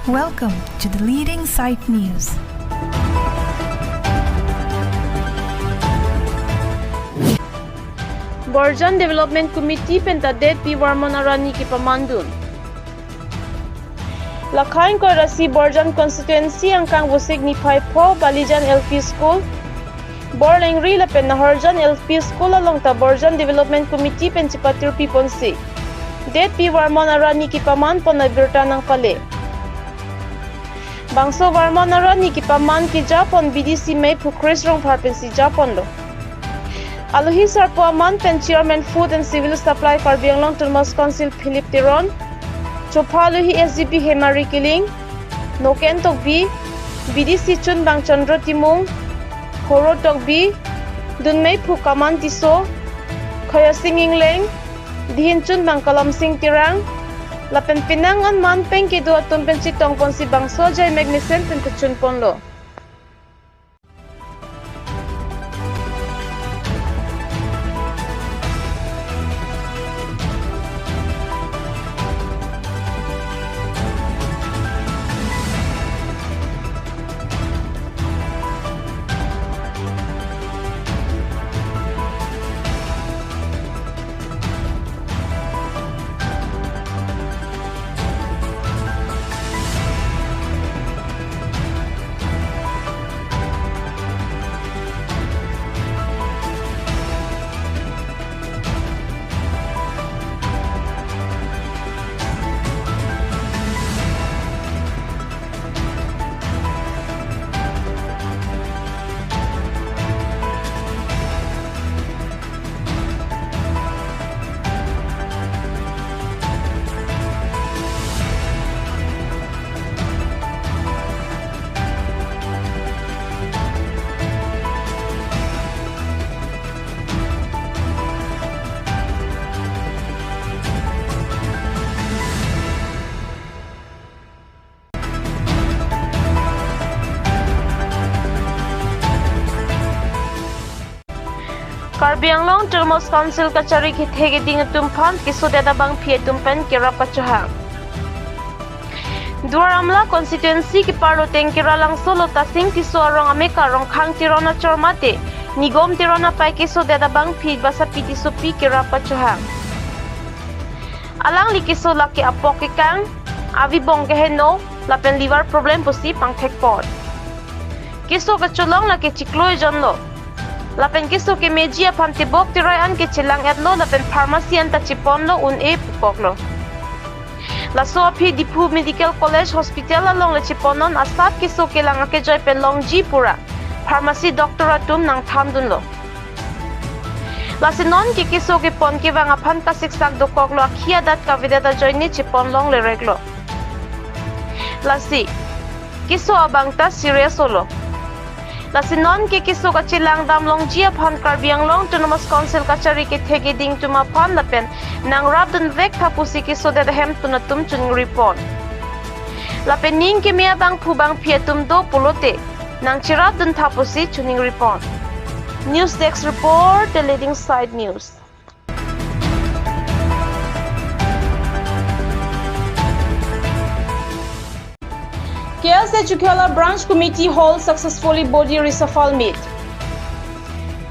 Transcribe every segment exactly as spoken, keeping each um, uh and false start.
Welcome to the leading site news. Borjan Development Committee pen ta Det P Varman Arani kepamandun. Lakha ingkoi ra isi Borjan Constituency angkang Vosik niphai pho Balijan L P School, Borlengri lapen Nahorjan L P School along ta Borjan Development Committee pen chepatirpi ponsi Det P Varman Arani kepaman pon abirta nangpale. Bangso Varman Arani kepaman keja pon B D C meiphu Chris Rongphar pensi ja ponlo. Alohi sarpo aman pen Chairman Food and Civil Supply Karbi Anglong Autonomous Council Philip Teron, chopha alohi S D P Hemari Killing, Noken Tokbi, B D C chunbang Chandra Timung, Horo Tokbi, dunmeiphu Kaman Tisso, Khoyasing Ingleng, dihin chunbang Kalamsing Terang, lapen penang an man pen kedo atum pen chetong ponsi bangso ajaimek mesen pen kechun ponlo. Karbi Anglong Autonomous Council kachari kethe keding atum aphan kesodet abangpi atum pen kerap kachohang. Duar Amla constituency keparlo Tengkira Langso Lotasing Tisso arong ameka Rongkhang Teron achor mate Nigom Teron apei kesodet abangpi Basapi Tissopi kerap kachohang. Alangli keso lake apok kekang, avi bong keheno, lapen liver problem pusi pangthek pon. Keso kacholong lake chiklo ejonlo. Lapen keso kemeji aphan tebok terai an kechelang-etlo lapen pharmacy anta cheponlo un-e pukoklo. Laso aphi Diphu Medical College Hospital along le cheponnon asap keso kelang akejoi pen longji pura pharmacy doctor atum nangthandunlo. Lasi non ke keso kepon kevang aphan kasiksak dokoklo, akhi adat kavedet ajoine chepon longlereklo. Lasi keso abang ta serious olo. Lasi non ke keso kachelang dam longji aphan Karbi Anglong Autonomous Council kachari kethe keding atum aphan lapen nangrapdunvek tha pusi kesodet ahemtun atum choningri pon. Lapen ning keme abangphu bangpi atum do pulote nangcherapdun tha pusi choningri pon. News Desk Report, The Leading Side News. K S A Chokihola Branch Committee holds successfully body reshuffle meet.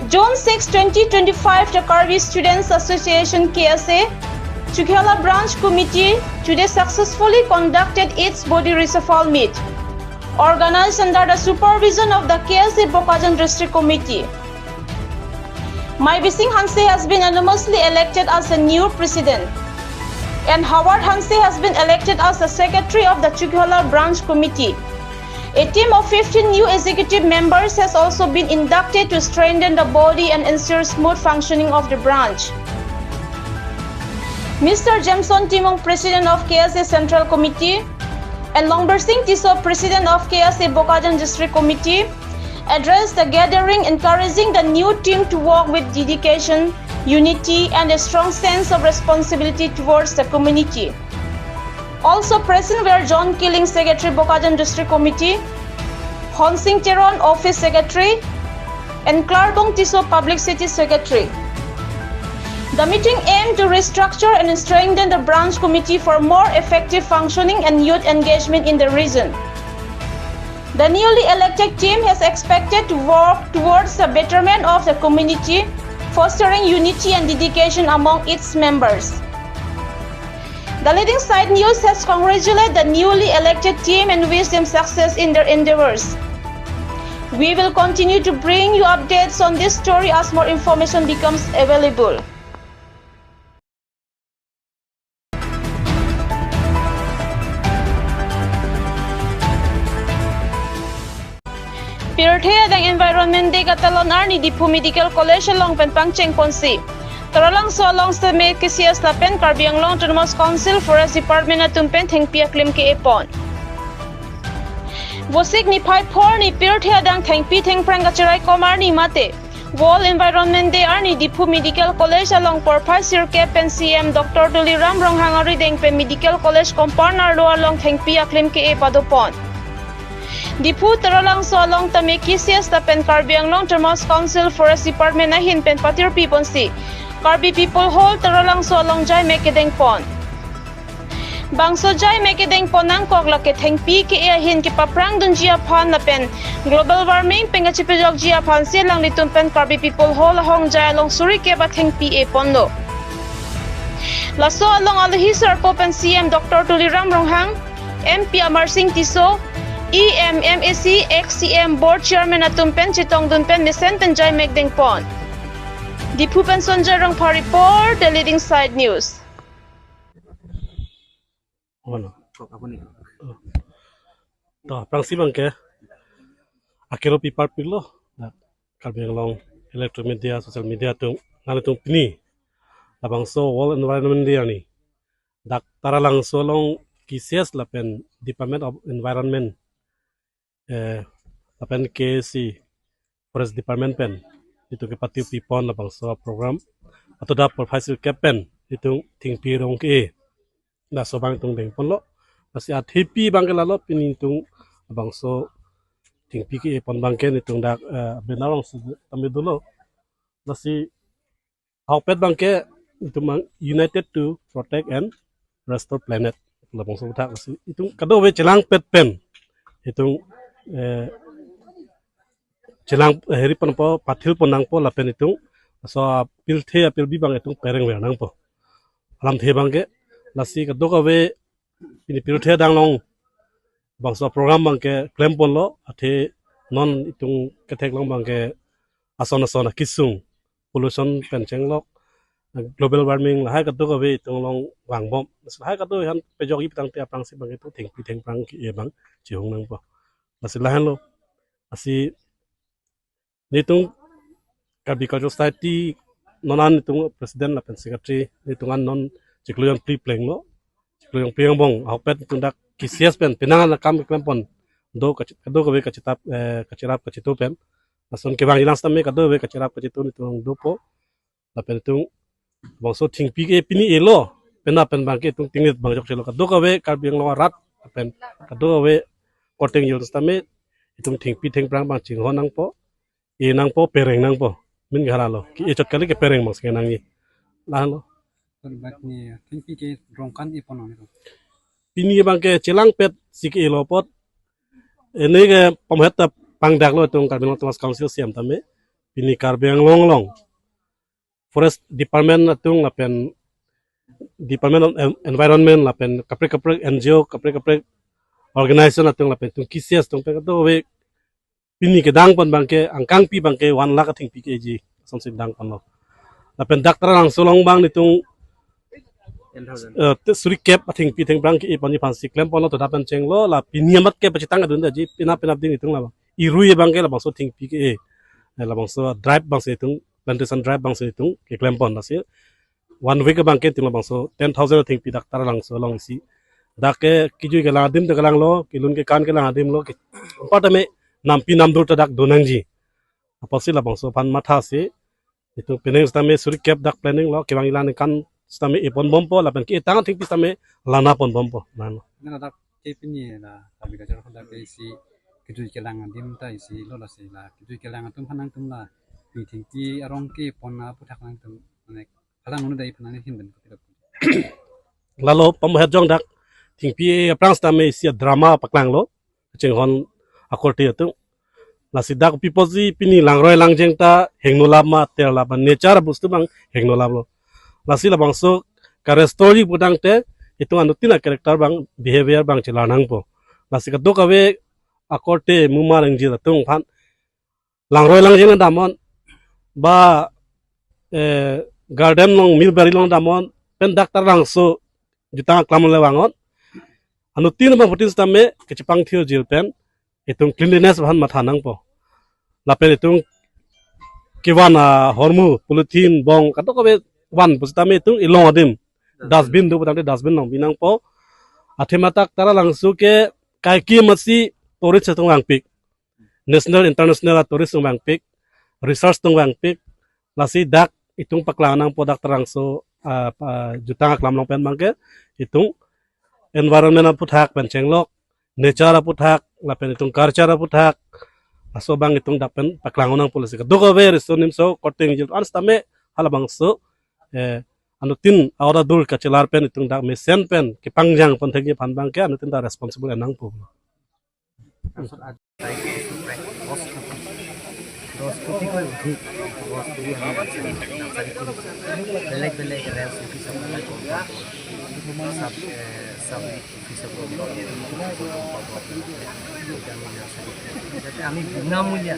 June six, twenty twenty-five, the Karbi Students Association, K S A, Chokihola Branch Committee today successfully conducted its body reshuffle meet, organized under the supervision of the K S A Bokajan District Committee. Maibising Hanse has been unanimously elected as the new president, and Howard Hanse has been elected as the secretary of the Chokihola Branch Committee. A team of fifteen new executive members has also been inducted to strengthen the body and ensure smooth functioning of the branch. Mister Jameson Timung, President of K S A Central Committee, and Longbirsing Tisso, President of K S A Bokajan District Committee, addressed the gathering, encouraging the new team to work with dedication, unity, and a strong sense of responsibility towards the community. Also present were John Killing, Secretary, Bokajan District Committee, Honsing Teron, Office Secretary, and Klarbong Tisso, Publicity Secretary. The meeting aimed to restructure and strengthen the branch committee for more effective functioning and youth engagement in the region. The newly elected team has expected to work towards the betterment of the community, fostering unity and dedication among its members. The Leading Side News has congratulated the newly elected team and wished them success in their endeavors. We will continue to bring you updates on this story as more information becomes available. Pirthe adang Environment Day katalon arni Diphu Medical College along pen pangcheng ponsi, Taralangso along seme K C S lapen Karbi Anglong Autonomous Council Forest Department atum pen thengpi aklim ke-e pon. Vosik niphai pho arni pirthe adang thengpi thengphrang kacherai kom arni mate World Environment Day arni Diphu Medical College along porphai sirkep pen C M Doctor Tuliram Ronghang arideng pen Medical College compound arlo along thengpi aklim ke-e padopon. Diphu Taralangso along tame K C S lapen Karbi Anglong Autonomous Council Forest Department ahin pen patirpi ponsi, Karbi People Hall Taralangso along jaimek kedengpon. Bangso jaimek kedengpon nangkok lake thengpi ke-e ahin kepaphrang dunji aphan lapen global warming pen kachepejokji aphan si alanglitum pen Karbi People Hall ahongjai along suri kep athengpi e-ponlo. Laso along alohi sarpo pen C M Doctor Tuliram Ronghang, M P Amarsing Tisso, E M, M A C, ex C M, Board Chairman atum pen chetongdun pen mesen pen jaimek dengpon. Diphu pen Sonjay Rongphar report, The Leading Side News. Ono. To, aphrangsi abangke akero pipar pilo. Dak Karbi Anglong electronic media, social media atum, nanglitum pini labangso World Environment Day arni dak Taralangso along K C S lapen Department of Environment, eh, lapen K A C Forest Department pen itum kepatipon labangso program. Ato dak porphai sirkep pen itum thengpi rong ke-e. Laso abang itum dengponlo. Lasi athepi abangke lalo, pini itum labangso thengpi ke-e pon abangke itum dak, eh, benar rong si tame dolo. Lasi ahokpet abangke itum mang united to protect and restore planet. Labangso aputhak si itum kadokave chelangpet pen itum, eh, chelang, eh, heri ponpo, pathilpon nangpo lapen itum laso apirthe apirbi abang itum perengver nangpo. Alamthe abangke lasi kadokave pini pirthe adang along bangso program abangke klemponlo, athe non itum ketheklong abangke ason ason akesung pollution pen chenglok, global warming lahai kadokave itum along vangbom. Lahai kadokave aphan pejokji pu tangte aphrangsi abangke itum thengpi thengphrang ke-e abang chehung nangpo. Lasi lahenlo. Lasi nelitum Karbi Cultural Society non an itum president lapen secretary, nelitum an non chiklo jongphli plenglo. Chiklo jongphli angbong ahokpet itum dak K C S pen penang an akam klempon do kachi-, kadokave kachetap, eh, kacherap kachetu pen. Lason kevangjilang sitame kadokave kacherap kachetu nelitum dopo. Lapen itum bangso thengpi ke pini elo, penap pen abangke itum tingnit bang jokchelo. Kadokave Karbi Anglong arat lapen kadokave korte ingjir sitame itum thengpi thengphrang abang chinghon nangpo, e nangpo, pereng nangpo. Min gharalo. Ke-e chot kali, kepereng abang si kenangji. Lahenlo. Pini thengpi ke rong kan e-pon nang itum. Pini abangke chelangpet si ke-elo apot, ene ke pamhet ta pangdaklo itum Karbi Anglong Autonomous Council C M tame. Pini Karbi Anglong along Forest Department atum lapen Department of En-, Environment lapen kaprek kaprek N G O, kaprek kaprek organization atum lapen itum K C S atum pen kadokave pini kedangpon abangke angkangpi abangke one lakh athengpi ke-eji asonsi dangponlo. Lapen dak Taralangso along abang nelitum, eh, te suri kep athengpi thengphrang ke-e ponji aphansi klemponlo, to dak pen chenglo, la pini amat ke pachetang adun daji, penap penap ding itum labang. Irui abangke labangso thengpi ke-e. Eh, labangso drive abangsi itum, plantation drive abangsi itum keklempon, lasi one week abangke itum labangso ten thousand athengpi dak Taralangso along isi. Dak ke kejui kelang adim ta kelanglo, kelun kekan kelang adimlo, ke, anparta me nampi namdur ta dak donangji. Apotsi labangso aphan mathasi itum penang sitame suri kep dak planninglo, kevangjilang ningkan sitame e-ponbompo, lapen ke-etang athengpi sitame lana ponbompo. Nang. Nang dak ke pini la Karbi Cultural Forum dak ke isi kejui kelang adim ta isi lo, lasi la kejui kelang atum aphan nangtum la pini thengpi arong ke-e pon aputhak nangtum mane Alang unu dai phanang hin ben kopi. Lalo pamoher jong dak thingpi aphrang sitame isi drama paklanglo, chinghon akorte atum. Lasi dak piposi pini langroi langjeng ta hingno lap ma, ter lap ma, nature bostu abang hingno laplo. Lasi labangso current story pudangte itum anuttin a-character abang, behavior abang chelar nangpo. Lasi kadokave akorte mumar ingjir atum aphan langroi langjeng damnon, ba, eh, garden along, mulberry along damnon, pen dak Taralangso jutang aklam le vangnon. Anuttin abangphutin sitame kechepangthir jir pen itum cleanliness aphan matha nangpo. Lapen itum kevan ahormu, polythene, bong, kadokave van pusitame itum ilong adim dustbin do putangte dustbin along bi nangpo. Athema dak Taralangso ke kaike masi tourist atum vangpik, national, international a-tourist atum vangpik, research atum vangpik. Lasi dak itum paklang nangpo dak Taralangso, ah, ah, jutang aklam along pen abangke itum environment aputhak pen chenglok, nature aputhak, lapen itum culture aputhak, laso abang itum dak pen paklang nangpo. Lasi kadokave riso nimso korte ingjir an sitame halabangso, eh, anuttin a-ora dur kachelar pen itum dak mesen pen kepangjang pon thekji aphan abangke anuttin ta responsible nangpo. দশ কোটি, দশ কোটিকৈ অধিক গছ পুলি আমি nursery, nursery কৰিছোঁ। বেলেগ বেলেগ ৰেঞ্জ অফিচৰ পৰা, চাব, এ, চাব অফিচৰ পৰা, এতিয়া আমি নাৰ্চাৰী কৰিছোঁ। যাতে আমি বিনামূলীয়া,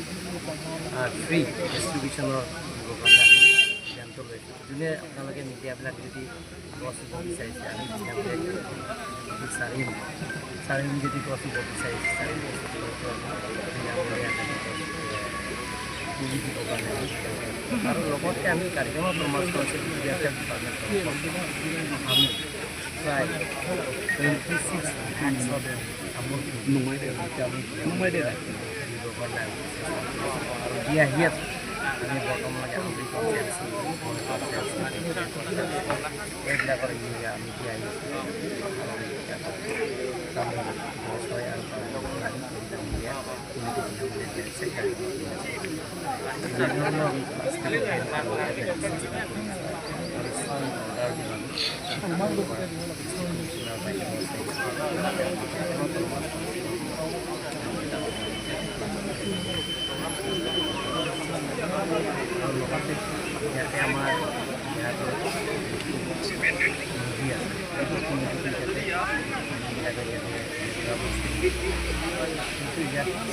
আ, ফ্ৰী ডিষ্ট্ৰিবিউশ্যনৰ দিবৰ কাৰণে আমি সিদ্ধান্ত লৈছোঁ। যোনে আপোনালোকে মিডিয়াবিলাক যদি গছ ৰুব বিচাৰিছে, আমি বিনামূলীয়া চাৰিম, চাৰিম যদি গছ ৰুব বিচাৰিছে, চাৰিম গছ ৰুব বিনামূলীয়া আমি গছ পুলি দিব কাৰণে আমি সিদ্ধান্ত লৈছোঁ। আৰু লগতে আমি কাৰ্বি আংলং অট'নমাছ কাউন্সিল এগ্ৰিকালচাৰ ডিপাৰ্টমেণ্টৰ তৰফৰ পৰা আমি প্ৰায় টুৱেণ্টি ছিক্স লাখছ তামোল পুলি আমি বিনামূলীয়া দিব কাৰণে আমি চেষ্টা কৰিছোঁ। আৰু দি আহি আছোঁ। আমি বৰ্তমানলৈকে আমৰি কনষ্টিটুৱেঞ্চি, মণিপুৰ কনষ্টিটুৱেঞ্চি, এইবিলাকৰ ইউৰিয়া আমি দি আহি আছোঁ। তামোল গছ হয় আৰু তামোল আমি এইবিলাক ইউৰিয়া পুলি দি বিনামূলীয়া দিয়াৰ চেষ্টা কৰিছোঁ।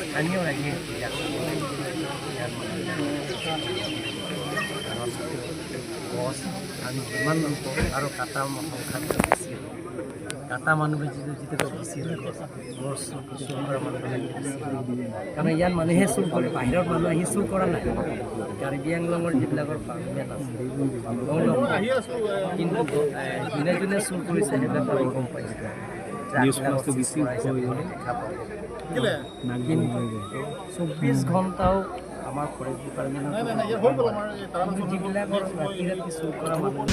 স্থানীয় ৰাইজে ইয়াক, ইয়াৰ মানুহে, কাৰণ গছ আমি যিমান ৰুব পাৰোঁ, আৰু কাটা সংখ্যা বেছি হ'ব। কাটা মানুহে যিটো, যিটো বেছি হ'ব, গছ, গছ চুৰ, চুৰ কৰা মানুহ বেছি হ'ব। কাৰণ ইয়াত মানুহে চুৰ কৰে, বাহিৰৰ মানুহ আহি চুৰ কৰা নাই। কাৰ্বি আংলঙৰ যিবিলাকৰ পাৰ্মিনেণ্ট আছে, তেওঁলোকৰ। কিন্তু, এ, যোনে যোনে চুৰ কৰিছে, সেইবিলাক আমি গম পাইছোঁ। নিউজ ট্ৰাকবিলাক ফ্লাছটো চিজ বেছি কৰাই আছে, হয়। দেখা পাব। কিন্তু চৌব্বিছ ঘণ্টাও আমাৰ ফৰেষ্ট ডিপাৰ্টমেণ্টৰ নাই, নাই, নাই, ইয়াৰ হৈ গ'ল আমাৰ এই তাৰামাংস কিন্তু যিবিলাকৰ ৰাতি ৰাতি চুৰ কৰা মানুহ